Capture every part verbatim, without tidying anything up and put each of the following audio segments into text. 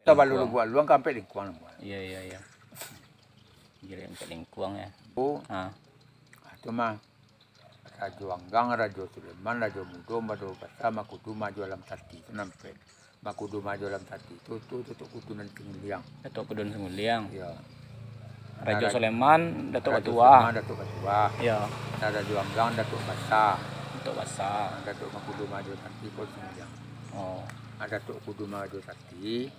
Sabalun Lingkuang. Lubuak Aluang ka Ampek Lingkuang. Iyo, iyo, iyo. Giliran Ampek Lingkuang, yo. Oh. Ha. Ah, tu mah. Rajo Anggang, Rajo Sulaiman, Rajo Mudo, Rajo Basa, Mangkudu, Marajo, Alam Sati. Tu nan ampek. Mangkudu, Marajo, Alam Sati. Tu, tu, tu, Datuk Kudu nan Singuliang. Datuk Kudu nan Singuliang. Iyo. Rajo Nah, Rajo Sulaiman, Datuk Rajo Batuah. Sulaiman, Datuk Batuah. Iyo. Nah, Rajo Anggang, Datuk Basa. Datuk Basa. Nah, Datuk Mangkudu, Marajo, Sati, ko Singuliang. Oh. Nah, Datuk Kudu, Marajo, Sati.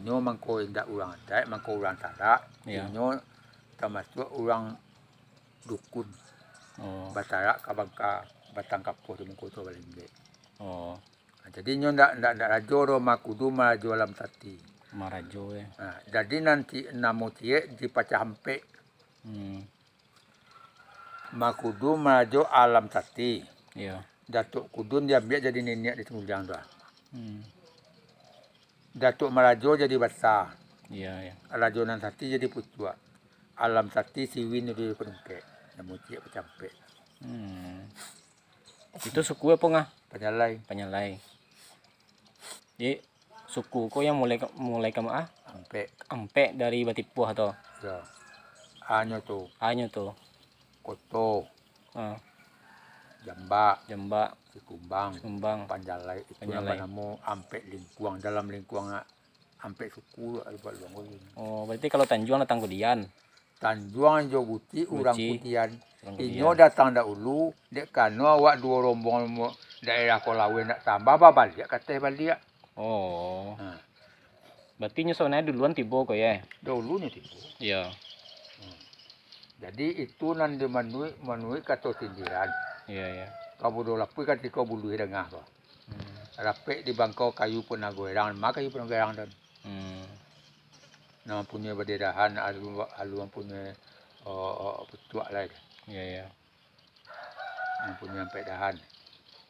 Inyo mangko indak urang adaik, mangko urang tarak. Iyo. Inyo tamasuak urang dukun. Oh. Batarak ka bangka batang kapuah di muko tu balenggek. Oh. Nah, jadi inyo ndak, ndak, ndak rajo doh, Mangkudu Marajo Alam Sati. Marajo, yo. Nah, jadi nanti namo ciek dipacah ampek. Hmm. Mangkudu Marajo Alam Sati. Iyo. Datuk Kudu nan diambiak jadi niniak di Singuliang tu lah. Hmm. Datuk Marajo jadi basa. Iyo, iyo. Rajo Nan Sati jadi pucuak. Alam Sati Siwin jadi panungkek. Namo ciek pacah ampek. Hmm. Itu suku apo, Ngah? Panyalai. Panyalai. Jadi, suku ko yang mulai ka, mulai ka ma, ah? Ampek. Ampek dari Batipuah tu. Yo. Anyo tu. Anyo tu. Koto. Ah. Jambak. Jambak. Sikumbang. Sikumbang. Panyalai. Itu Panyalai. Namo Ampek Lingkuang. Dalam Lingkuang ampek suku, ampek luang ko. Oh, berarti kalau Tanjuang datang kudian. Tanjuang jo Buci urang Buci. Kudian. Urang Inyo kudian. Datang dahulu, dek karano awak duo rombongan mo-, daerah ko laweh ndak tambah, babaliak ka ateh baliak. Oh. Ha. Berarti inyo sabananyo duluan tibo ko, yo? Dahulunyo tibo. Iyo. Hmm. Jadi, itu nan dimanuik, manuik kato sindiran. Iyo, iyo. Kabudo lapui katiko buluih dangah ko. Hmm. Rapek di bangkau kayu punago erang, ma kayu punago erang tu. Hmm. Nan mampunyoi badia dahan, alu, alu mampunyoi, o, o, pucuak lai. Iyo, iyo. Mampunyoi ampek dahan.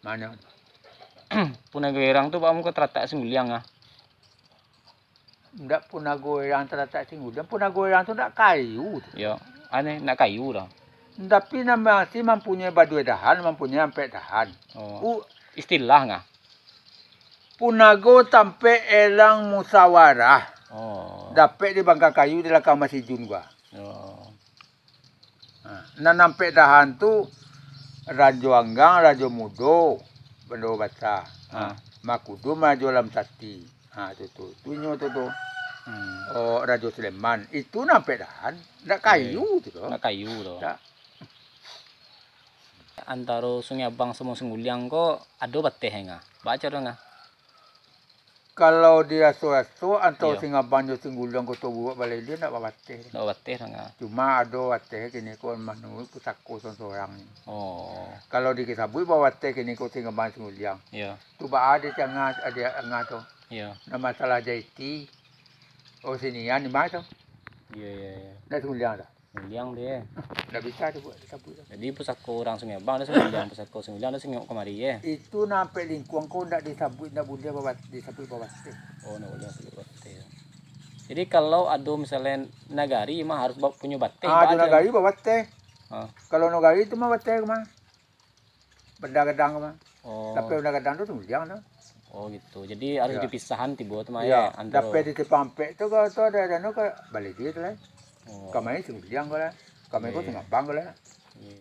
Mano? Punago erang tu baa muko talatak Singuliang, ah? Ndak Punago Erang talatak Singuliang. Punago Erang tu ndak kayu tu. Yo, aneh, ndak kayu doh. Tapi nan masih mampunyoi baduo dahan, mampunyoi ampek dahan. Oh. U- Istilah, Ngah? Punago tampek erang musawarah. Oh. Dapek di bangka kayu di lakang masijun gua. Oh. Ha, nan ampek dahan tu, Rajo Anggang, Rajo Mudo, Bando Basa. Ha, Ah. Mangkudu, Rajo Alam Sati. Ha, tu, tu. Tu inyo tu, tu. Hmm. Oh, Rajo Sulaiman. Itu nan ampek dahan. Ndak kayu tu, tu. Ndak kayu tu. Ndak. Antaro Sungai Abang samo Singuliang ko ado bateh, Ngah? Baa caro, Ngah? Kalau diraso-raso, antaro Iyo. Singabang jo Singguluang Koto Buruak balai dia ndak babateh. Ndak babateh doh, Ngah. Cuma ado bateh kini ko manuruik pusako sorang-sorang ni. Oh. Kalau disabuik babateh kini ko Singabang Singguliang. Iyo. Tu baa di tangah, di tangah tu. Iyo. Nah, masalah Jaiti, oh, sinian di ma tu? Iyo, iyo, iyo. Ndak Singguliang tu. Singuliang tu, yo. Ndak bisa dibuek, disabuik tu. Jadi, pusako urang Sungai Abang ado Singuliang, pusako Singuliang ado Sungai kamari, yo. Itu nan ampek lingkuang ko ndak disabuik, ndak buliah babat-, disabuik babateh. Oh, ndak buliah disabuik babateh. Jadi, kalau ado misalnyo nagari mah harus ba-, punyo bateh, Ah, ado baa nagari babateh. Ah. Kalau nagari tu mah bateh mah. Banda gadang tu mah. Oh. Dapek banda gadang tu Singuliang tu. Oh, gitu. Jadi harus Iyo. dipisahan tibo tu mah, Iyo. yo, antaro Dapek di Simpang Ampek tu, kalau tu ado, ado anu ka balai dia tu lah. Oh. Kamari Singuliang ko lah. Kamari ko Iyo. Singabang ko lah. Iyo.